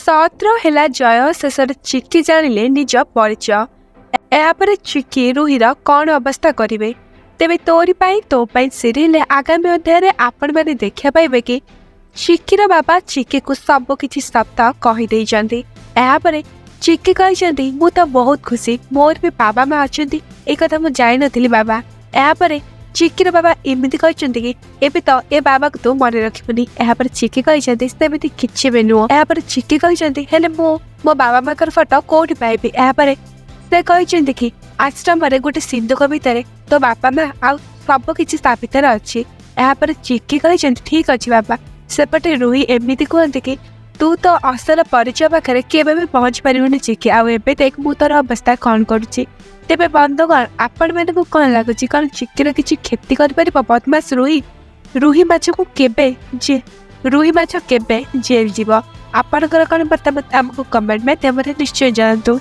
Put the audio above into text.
ସତ୍ର ହେଲା ଜୟ। ଶେଷରେ ଚିକି ଜାଣିଲେ ନିଜ ପରିଚୟ। ଏହାପରେ ଚିକି ରୁହିର କ'ଣ ଅବସ୍ଥା କରିବେ? ତେବେ ତୋରି ପାଇଁ ତୋ ପାଇଁ ସିରିଏଲରେ ଆଗାମୀ ଅଧ୍ୟାୟରେ ଆପଣମାନେ ଦେଖିବା ପାଇବେ କି ଚିକିର ବାବା ଚିକିକୁ ସବୁ କିଛି ସତ କହିଦେଇଛନ୍ତି। ଏହାପରେ ଚିକି କହିଛନ୍ତି, "ମୁଁ ତ ବହୁତ ଖୁସି, ମୋର ବି ବାବା ମା ଅଛନ୍ତି, ଏ କଥା ମୁଁ ଜାଣିନଥିଲି ବାବା।" ଏହାପରେ ଚିକିର ବାବା ଏମିତି କହିଛନ୍ତି କି ଏବେ ତ ଏ ବାବାକୁ ତୁ ମନେ ରଖିବୁନି। ଏହାପରେ ଚିକି କହିଛନ୍ତି, ସେମିତି କିଛି ବି ନୁହଁ। ଏହାପରେ ଚିକି କହିଛନ୍ତି, ହେଲେ ମୁଁ ମୋ ବାବା ମାଙ୍କର ଫଟୋ କୋଉଠି ପାଇବି? ଏହାପରେ ସେ କହିଛନ୍ତି କି ଆଶ୍ରମରେ ଗୋଟେ ସିନ୍ଧୁକ ଭିତରେ ତୋ ବାପା ମା ଆଉ ସବୁ କିଛି ତା ଭିତରେ ଅଛି। ଏହାପରେ ଚିକି କହିଛନ୍ତି, ଠିକ ଅଛି ବାବା। ସେପଟେ ରୁହି ଏମିତି କୁହନ୍ତି କି ତୁ ତ ଅସଲ ପରିଚୟ ପାଖରେ କେବେ ବି ପହଞ୍ଚି ପାରିବୁନି ଚିକି, ଆଉ ଏବେ ଦେଖ ମୁଁ ତୋର ଅବସ୍ଥା କ'ଣ କରୁଛି। ତେବେ ବନ୍ଧୁଗଣ, ଆପଣମାନଙ୍କୁ କ'ଣ ଲାଗୁଛି? କ'ଣ ଚିକିର କିଛି କ୍ଷତି କରିପାରିବ ବଦମାସ ରୁହି? ରୁହି ମାଛ କେବେ ଜେଲ୍ ଯିବ? ଆପଣଙ୍କର କ'ଣ ମତାମତ, ଆମକୁ କମେଣ୍ଟ ମାଧ୍ୟମରେ ନିଶ୍ଚୟ ଜଣାନ୍ତୁ।